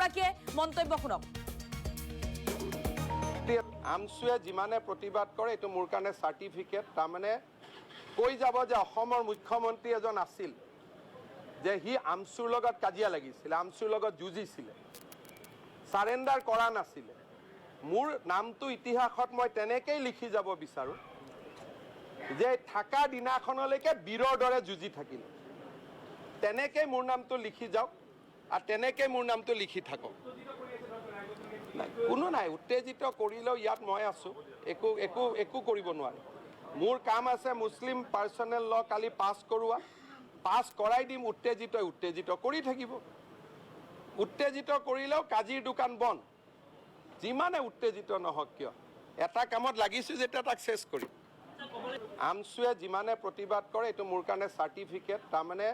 গৰাকীয়ে মন্তব্য শুনক। আমচুৱে যিমানে প্ৰতিবাদ কৰে, এইটো মোৰ কাৰণে চাৰ্টিফিকেট। তাৰমানে কৈ যাব যে অসমৰ মুখ্যমন্ত্ৰী এজন আছিল যে সি আমচুৰ লগত কাজিয়া লাগিছিলে, আমচুৰ লগত যুঁজিছিলে, চাৰেণ্ডাৰ কৰা নাছিলে। মোৰ নামটো ইতিহাসত মই তেনেকেই লিখি যাব বিচাৰোঁ যে থকা দিনাখনলৈকে বীৰৰ দৰে যুঁজি থাকিলে। তেনেকেই মোৰ নামটো লিখি যাওক আৰু তেনেকেই মোৰ নামটো লিখি থাকক। নাই, কোনো নাই। উত্তেজিত কৰিলেও ইয়াত মই আছোঁ, একো একো একো কৰিব নোৱাৰে। মোৰ কাম আছে মুছলিম পাৰ্চনেল ল কালি পাছ কৰোৱা। পাছ কৰাই দিম। উত্তেজিত উত্তেজিত কৰি থাকিব। উত্তেজিত কৰিলেও কাজিৰ দোকান বন্ধ। যিমানে উত্তেজিত নহওক কিয়, এটা কামত লাগিছোঁ যেতিয়া তাক চেছ কৰিম। আমচুৱে যিমানে প্ৰতিবাদ কৰে, এইটো মোৰ কাৰণে চাৰ্টিফিকেট। তাৰমানে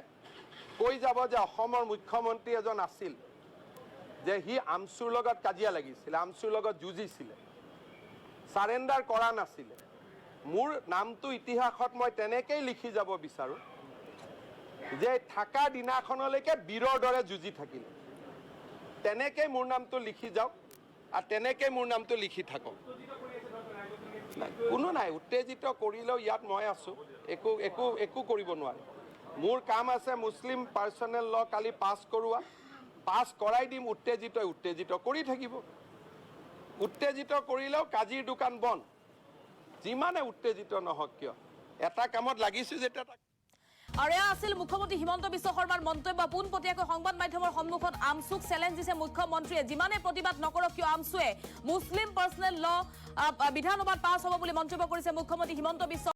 কৈ যাব যে অসমৰ মুখ্যমন্ত্ৰী এজন আছিল যে সি আমচুৰ লগত কাজিয়া লাগিছিলে, আমচুৰ লগত যুঁজিছিলে, চাৰেণ্ডাৰ কৰা নাছিলে। মোৰ নামটো ইতিহাসত মই তেনেকেই লিখি যাব বিচাৰোঁ যে থকা দিনাখনলৈকে বীৰৰ দৰে যুঁজি থাকিলে। তেনেকেই মোৰ নামটো লিখি যাওক আৰু তেনেকেই মোৰ নামটো লিখি থাকক। নাই, কোনো নাই। উত্তেজিত কৰিলেও ইয়াত মই আছোঁ, একো একো একো কৰিব নোৱাৰে। মোৰ কাম আছে মুছলিম পাৰ্চনেল ল কালি পাছ কৰোৱা। পাছ কৰাই দিম। উত্তেজিত উত্তেজিত কৰি থাকিব। উত্তেজিত কৰিলেও কাজিৰ দোকান বন্ধ। যিমানে উত্তেজিত নহওক কিয়, এটা কামত লাগিছোঁ যেতিয়া তাক আৰু এয়া আছিল মুখ্যমন্ত্ৰী হিমন্ত বিশ্ব শৰ্মাৰ মন্তব্য। পোনপটীয়াকৈ সংবাদ মাধ্যমৰ সন্মুখত আমচুক চেলেঞ্জ দিছে মুখ্যমন্ত্ৰীয়ে। যিমানে প্ৰতিবাদ নকৰক কিয় আমচুৱে, মুছলিম পাৰ্চনেল ল বিধানসভাত পাছ হ'ব বুলি মন্তব্য কৰিছে মুখ্যমন্ত্ৰী হিমন্ত বিশ্ব